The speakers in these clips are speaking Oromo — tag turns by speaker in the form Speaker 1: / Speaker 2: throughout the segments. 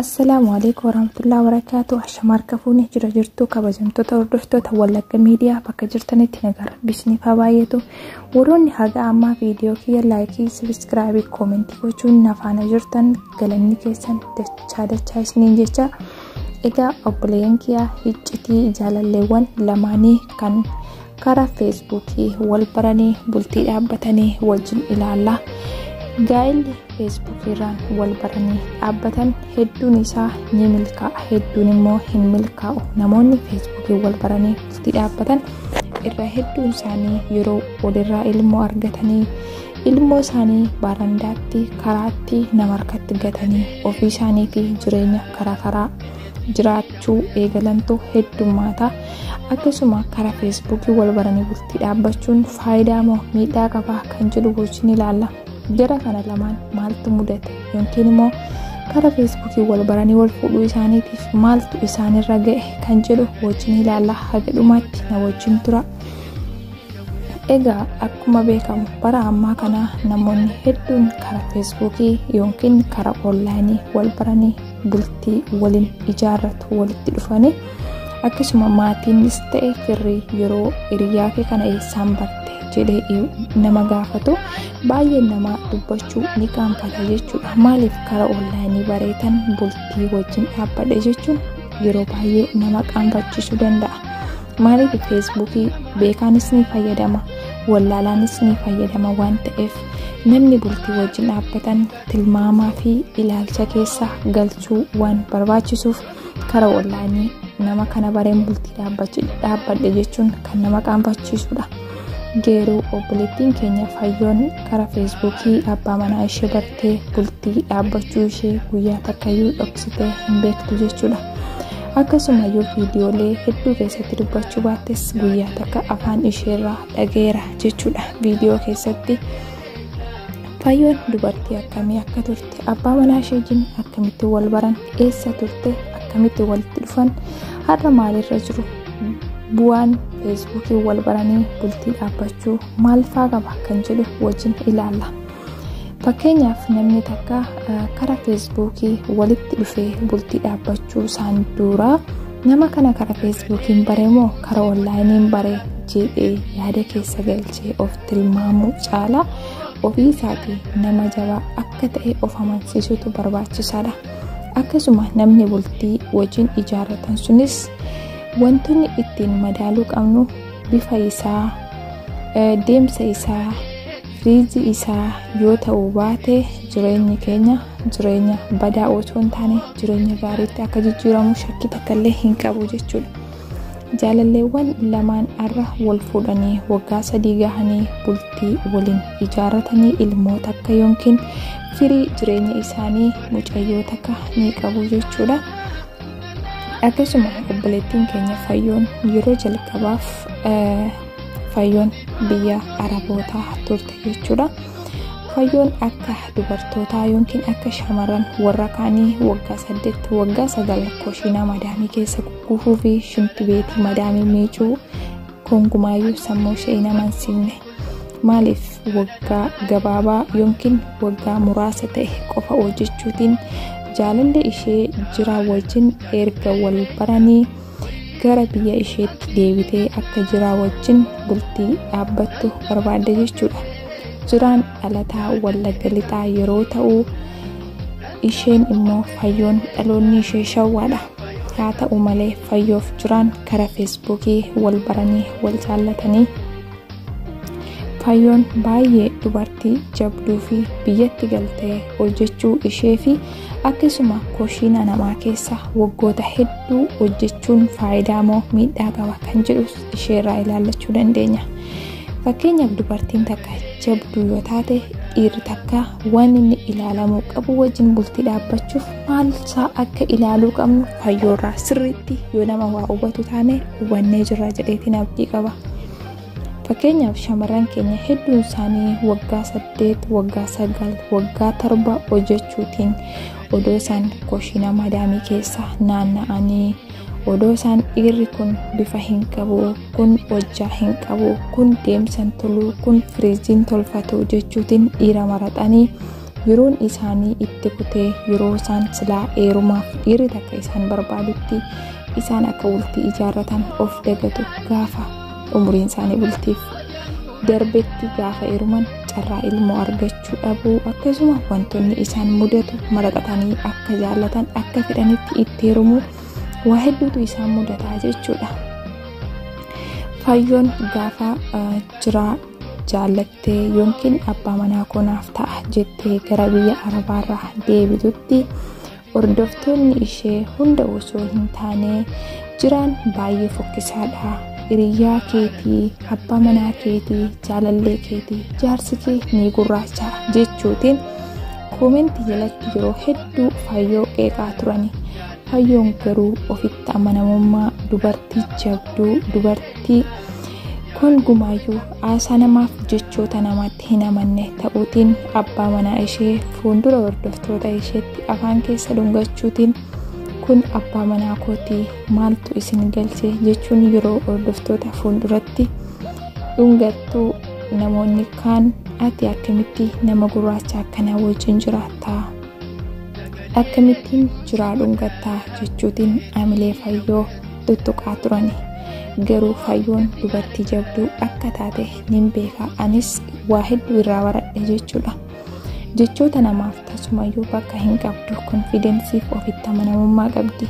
Speaker 1: Assalaamu alaikum warahmatullahi wabarakatuh. Ashama harka fuunee jira jirtu kabajamtoota hordoftoota Wallagga Miidiyaa bakka jirtanitti nagaa rabbi isiniif haa baay'atu. Warroonni haga ammaa viidiyoo kiyya laayikii, sabiskiraabii, koomentii gochuun na faana jirtan galanni keessan dachaa dachaa isiniin jecha. Egaa obboleeyyan kiyya iccitii jaalalleewwan lamaanii kan karaa feesbuukii wal baranii bultii dhaabbatanii wajjin ilaalla. Gaa'elli feesbuukii irraan wal baranii dhaabbatan hedduun isaa ni milkaa'a, hedduun immoo hin milkaa'u. Namoonni feesbuukii wal baranii bultii dhaabbatan irra hedduun isaanii yeroo walirraa ilmoo argatanii ilmoo isaanii barandaatti karaatti nama harkatti gatanii ofii isaaniitii jireenya karaa karaa jiraachuu eegalantu heddummaata. Akkasuma karaa feesbuukii wal baranii bultii dhaabbachuun faayidaa moo miidhaa qabaa kan jedhu wajjin ilaalla. Jara kana lamaan maaltu mudate yookiin immoo karaa feesbuukii wal baranii wal fuudhuu isaaniitiif maaltu isaanirra ga'e kan jedhu wajjin ilaalla. Haga dhumaatti na wajjin tura. Egaa akkuma beekamu bara ammaa kana namoonni hedduun karaa feesbuukii yookiin karaa onlaayinii wal baranii bultii waliin ijaarratu walitti dhufanii akkasuma maatiinis ta'e firri yeroo hiriyaa kee kana eessaan barte jedhee nama gaafatu baay'een nama dubbachuu ni qaanfata jechuudha. Maaliif karaa onlaayinii bareetan bultii wajjin dhaabbadhe jechuun yeroo baay'ee nama qaanfachiisuu danda'a. Maaliif feesbuukii beekaanis ni fayyadama, wallaalaanis ni fayyadama waan ta'eef namni bultii wajjin dhaabbatan tilmaamaa fi ilaalcha keessa galchuu waan barbaachisuuf karaa onlaayinii nama kana bareen bultii dhaabbadhe jechuun kan nama qaanfachiisudha. Geeruu obboleettiin keenya Fayyoon karaa feesbuukii abbaa manaa ishee bartee bultii dhaabbachuu ishee guyyaa takkayyuu dhoksitee hin beektu jechuudha. Akkasumayyuu viidiyoolee hedduu keessatti dubbachuu baattes guyyaa takka afaan isheerraa dhageera jechuudha. Viidiyoo keessatti Fayyoon dubartii akkamii akka turte, abbaa manaa ishee wajjin akkamitti wal baran, eessa turte, akkamitti walitti dhufan, har'a maalirra jiru, bu'aan feesbuukii wal baranii bultii dhaabbachuu maal faa qaba kan jedhu wajjin ilaalla. Fakkeenyaaf namni takka karaa feesbuukii walitti dhufee bultii dhaabbachuu isaan duraa nama kana karaa feesbuukiin bare moo karaa onlaayiniin bare jedhee yaada keessa galchee of tilmaamuu caalaa ofii isaatii nama jabaa akka ta'e of amansiisutu barbaachisaadha. Akkasuma namni bultii wajjin ijaarratan sunis wantoonni ittiin madaaluu qabnu bifa isaa, deemsa isaa, firiijii isaa yoo ta'uu baate jireenyi keenya jireenya badaa otoo hin taane jireenya gaariitti akka jijjiiramu shakkii takka illee hin qabu jechuudha. Jaalalleewwan lamaan har'a wal fuudhanii waggaa 3 gahanii bultii waliin ijaarratanii ilmoo takka yookiin firii jireenya isaanii mucayyoo takka ni qabu jechuudha. Akkasuma obboleettiin keenya Fayyoon yeroo jalqabaaf Fayyoon biyya Arabootaa turte jechuudha. Fayyoon akka dubartootaa yookiin akka shamarran warra kaanii waggaa 8 waggaa 9 koshiinaa madaamii keessa gugguufuu fi shinti beetii madaamii miicuu gonkumaayyuu sammuu ishee hin amansiifne. Maaliif waggaa gabaabaa yookiin waggaa muraasa ta'e qofa hojjechuutiin jaalalli ishee jiraa wajjin erga wal baranii gara biyya isheetti deebitee akka jiraa wajjin bultii dhaabbattu barbaadde jechuudha. Jiraan dhalataa Wallagga Lixaa yeroo ta'u isheen immoo Fayyoon dhaloonni ishee Shawwaadha. Haa ta'u malee Fayyoof jiraan karaa feesbuukii wal baranii wal jaallatanii Fayyoon baay'ee dubartii jabduu fi biyyatti galtee hojjechuu ishee fi akkasuma koshiina namaa keessa waggoota hedduu hojjechuun faayidaa moo miidhaa qaba kan jedhus isheerraa ilaallachuu dandeenya. Fakkeenyaaf dubartiin takka jabduu yoo taate dhiirri takka waan inni ilaalamuu qabu wajjin bultii dhaabbachuuf maal isaa akka ilaaluu qabnu Fayyoorraa sirriitti yoo nama waa hubatu taane hubannee jirra jedheetiin abdii qaba. Fakkeenyaaf shamarran keenya hedduun isaanii waggaa 8, waggaa 9, waggaa 7 hojjechuutiin odoo isaan koshiina madaamii keessa naanna'anii odoo isaan dhiirri kun bifa hin qabu, kun hojjaa hin qabu, kun deemsa hin tolu, kun firiijiin tolfatu jechuutiin dhiira maraxanii Yeroon isaanii itti kutee yeroo isaan silaa heerumaaf dhiirri takka isaan barbaadutti isaan akka bultii ijaarratan of dagatu. Gaafa umuriin isaanii bultiif darbetti gaafa heeruman carraa ilmoo argachuu dhabuu, akkasuma wantoonni isaan mudatu maraxatanii akka jaallatan akka fedhanitti itti heerumuu waa hedduutu isaan mudataa jechuudha. Fayyoon gaafa jiraa jaallattee yookiin abbaa manaa konaaf ta'a jettee gara biyya Arabaarraa deebitutti hordoftoonni ishee hunda osoo hin taane jiraan baay'ee fokkisaadha. Hiriyaa keetii, abbaa manaa keetii, jaalallee keetii, jaarsi kee ni gurraacha jechuutiin koomentii jalatti yeroo hedduu Fayyoo qeeqaa turani. Fayyoon garuu ofitti amanamummaa dubartii jabduu, dubartii kun gumaayyuu haasaa namaaf jechoota namaatti hin amanne ta'uutiin abbaa manaa ishee fuuldura hordoftoota isheetti afaan keessa dhungachuutiin kun abbaa manaa kootii maaltu isin galche jechuun yeroo hordoftoota fuulduratti dhungattu namoonni kaan ati akkamitti nama gurraacha akkanaa wajjin jiraattaa? Akkamittiin jiraa dhungattaa jechuutiin amilee Fayyoo tuttuqaa turani. Garuu Fayyoon dubartii jabduu akka taate nin beeka, anis waa hedduu irraa baradhe jechuudha. Jechoota namaaf tasumayyuu bakka hin qabdu, konfidensiif ofitti amanamummaa qabdi.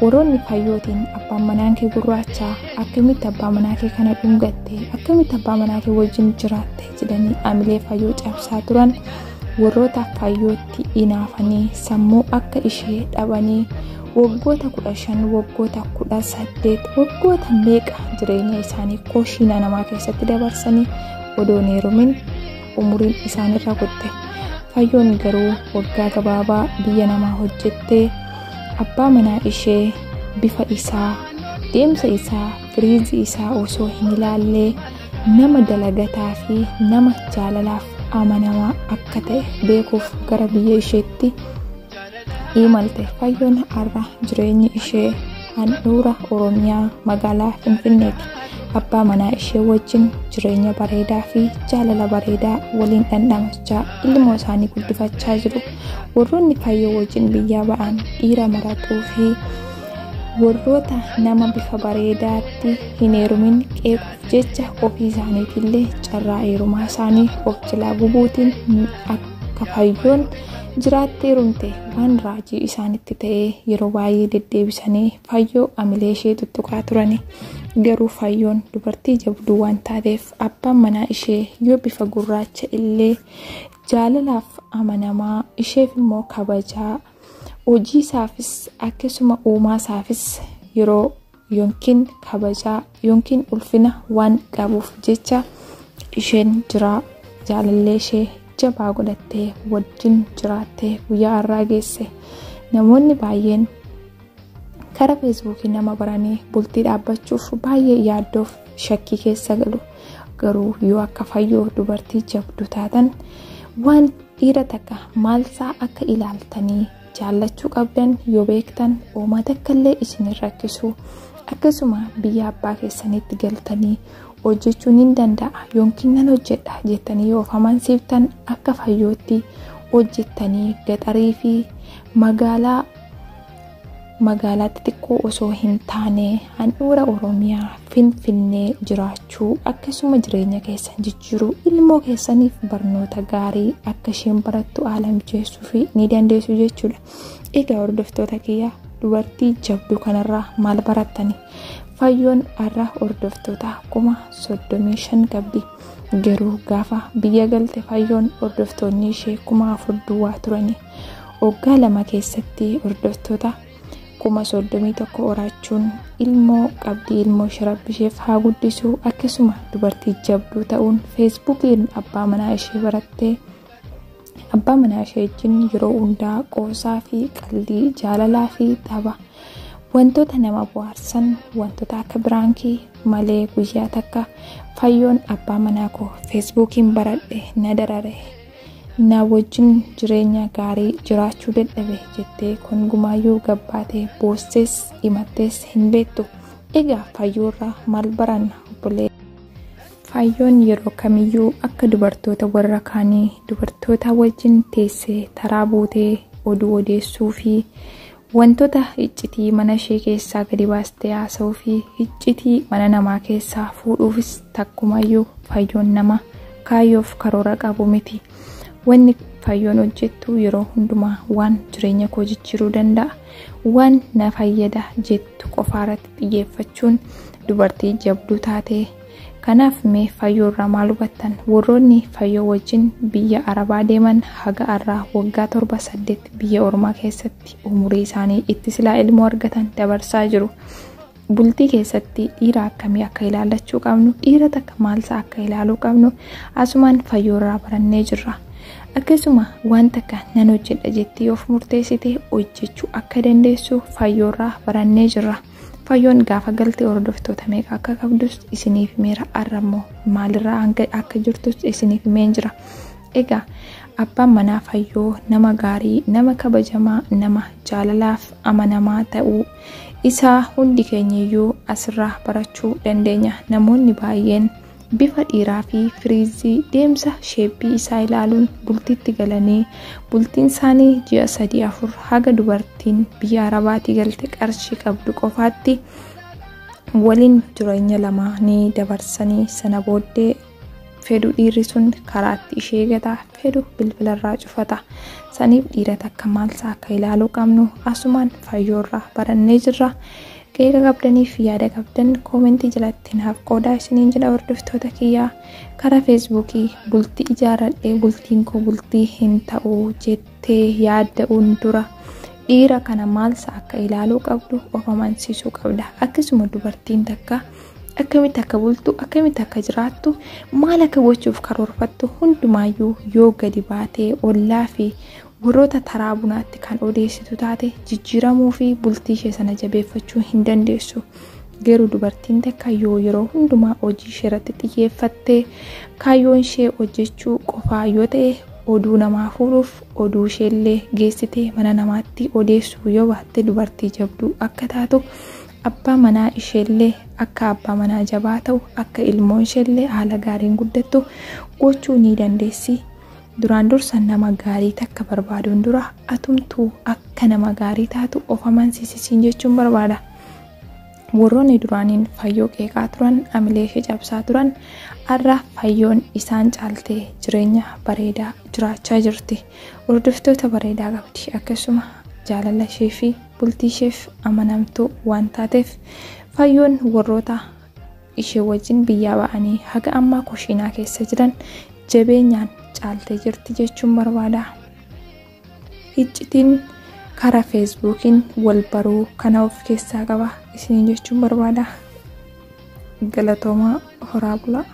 Speaker 1: Warroonni Fayyootiin abbaan manaa kee gurraachaa, akkamitti abbaa manaa kee kana dhungatte, akkamitti abbaa manaa kee wajjin jiraatte jedhanii amilee Fayyoo cabsaa turan warroota Fayyootti inaafanii sammuu akka ishee dhabanii waggoota 15, waggoota 18, waggoota meeqa jireenya isaanii kooshiinaa namaa keessatti dabarsanii odoo hin heerumin umuriin isaanirra kutte. Fayyoon garuu waggaa gabaabaa biyya namaa hojjettee abbaa manaa ishee bifa isaa, deemsa isaa, firiizii isaa osoo hin ilaallee nama dalagataa fi nama jaalalaaf amanamaa akka ta'e beekuuf gara biyya isheetti imalte. Fayyoon har'a jireenyi ishee handhuura Oromiyaa magaalaa Finfinneeti. Abbaa manaa ishee wajjin jireenya bareedaa fi jaalala bareedaa waliin dhandhamachaa ilmoo isaanii guddifachaa jiru. Warroonni Fayyoo wajjin biyyaa ba'an dhiira maratuu fi warroota nama bifa bareedaatti hin heerumin qeequuf jecha ofii isaaniitillee carraa heerumaa isaanii of jalaa gubuutiin akka Fayyoon jiraattee heerumte waan raajii isaanitti ta'ee yeroo baay'ee deddeebisanii Fayyoo amilee ishee tuttuqaa turani. Garuu Fayyoon dubartii jabduu waan taateef abbaan manaa ishee yoo bifa gurraacha illee jaalalaaf amanamaa, isheef immoo kabajaa, hojii isaafis akkasuma uumaa isaafis yeroo yookiin kabajaa yookiin ulfina waan qabuuf jecha isheen jiraa jaalallee ishee jabaa godhattee wajjin jiraattee guyyaa har'aa geesse. Namoonni baay'een karaa feesbuukii nama baranii bultii dhaabbachuuf baay'ee yaaddoof shakkii keessa galu. Garuu yoo akka Fayyoo dubartii jabduu taatan waan dhiira takka maalsaa akka ilaaltanii jaallachuu qabdan yoo beektan uummata takkallee isin hin rakkisu. Akkasuma biyya abbaa keessanitti galtanii hojjechuun hin danda'a yookiin nan hojjedha jettanii yoo of amansiiftan akka Fayyootti hojjettanii gaxarii fi magaalaa xixiqqoo osoo hin taane handhuura Oromiyaa Finfinnee jiraachuu akkasuma jireenya keessan jijjiiruu ilmoo keessaniif barnoota gaarii akka isheen barattu haala mijeessuu fi ni dandeessu jechuudha. Egaa hordoftoota kiyya, dubartii jabduu kanarraa maal barattani? Fayyoon har'a hordoftoota 35,000 qabdi. Garuu gaafa biyya galte Fayyoon hordoftoonni ishee 4,000 duwwaa turani. Waggaa 2 keessatti hordoftoota 31,000 horachuun ilmoo qabdii, ilmoo ishee rabbi isheef haa guddisu. Akkasuma dubartii jabduu ta'uun feesbuukiin abbaa manaa ishee barattee abbaa manaa ishee wajjin yeroo hundaa qoosaa fi qaldii, jaalalaa fi tapha wantoota nama bohaarsan wantoota akka biraankii malee guyyaa takka Fayyoon abbaa manaa koo feesbuukiin baradhe na darare na wajjin jireenya gaarii jiraachuu dadhabe jettee kongumaayyuu gabbaatee boossees himattees hin beektu. Egaa Fayyoorraa maal baranna obbolee? Faayyoon yeroo kamiyyuu akka dubartoota warra kaanii dubartoota wajjin teessee taraa buutee oduu odeessuu fi wantoota iccitii mana ishee keessaa gadi baastee haasa'uu fi iccitii mana namaa keessaa fuudhuufis takkumayyuu faayyoon nama kaayyoof karoora qabu miti. Wanni faayyoon hojjettu yeroo hundumaa waan jireenya koo jijjiiruu danda'a, waan na fayyada jettu qofaarratti xiyyeeffachuun dubartii jabduu taatee. Kanaaf mee faayyoo irraa maal hubattan? Warroonni faayyoo wajjin biyya Arabaa deeman haga har'aa waggaa 7-8 biyya Ormaa keessatti umurii isaanii itti silaa ilmoo argatan dabarsaa jiru. Bultii keessatti dhiira akkamii akka ilaallachuu qabnu, dhiira takka maalsaa akka ilaaluu qabnu asumaan faayyoo irraa barannee jirra. Akkasuma waan takka nan hojjedha jettee of murteessite hojjechuu akka dandeessu faayyoo irraa barannee jirra. Faayyoon gaafa galtee hordoftoota meeqa akka qabdus isiniif himeera. Har'a immoo maalirraa akka jirtus isiniif himeen jira. Egaa abbaan manaa Faayyoo nama gaarii, nama kabajamaa, nama jaalalaaf amanamaa ta'uu isaa hundi keenyayyuu asirraa barachuu dandeenya. Namoonni baay'een bifa dhiiraa fi firiizii deemsa sheeppii isaa ilaaluun bultiitti galanii bultiin isaanii ji'a 3-4 haga dubartiin biyya Arabaatii galte qarshii qabdu qofaatti waliin jireenya lamaanii dabarsanii sana booddee fedhu dhiirri sun karaatti ishee gataa, fedhu bilbilarraa cufata. Saniif dhiira takka maalsaa akka ilaaluu qabnu asumaan faayyoorraa barannee jirra. Qeeqa qabdaniif yaada qabdan koomentii jalatti naaf qoodaa isiniin jedha hordoftoota kiyyaa. Karaa feesbuukii bultii ijaarradhee bultiin koo bultii hin ta'u jettee yaadda'uun dura dhiira kana maalsaa akka ilaaluu qabdu of amansiisuu qabda. Akkasuma dubartiin takka akkamitti akka bultu, akkamitti akka jiraattu, maal akka gochuuf karoorfattu hundumaayyuu yoo gadi baatee ollaa fi warroota taraa bunaatti kan odeessitu taate jijjiiramuu fi bultii ishee sana jabeeffachuu hin dandeessu. Garuu dubartiin takka yoo yeroo hundumaa hojii ishee irratti xiyyeeffattee kaayyoon ishee hojjechuu qofaa yoo ta'e oduu namaa fuudhuuf oduu isheellee geessitee mana namaatti odeessuu yoo baatte dubartii jabduu akka taatu, abbaa manaa isheellee akka abbaa manaa jabaa ta'u, akka ilmoon isheellee haala gaariin guddattu gochuu ni dandeessi. Duraan dursa nama gaarii takka barbaaduun dura atumtuu akka nama gaarii taatu of amansiisisiin jechuun barbaada. Warroonni duraaniin Faayyoo qeeqaa turan, amilee ishee cabsaa turan, har'a Faayyoon isaan caaltee jireenya bareedaa jiraachaa jirti. Hordoftoota bareedaa qabdi. Akkasuma jaalala ishee fi bultii isheef amanamtuu waan taateef Faayyoon warroota ishee wajjin biyyaa ba'anii haga ammaa kushiinaa keessa jiran jabeenyaan caaltee jirti jechuun barbaada. Iccitiin karaa feesbuukiin wal baruu kana of keessaa qaba isiniin jechuun barbaada. Galatoomaa, horaa bulaa.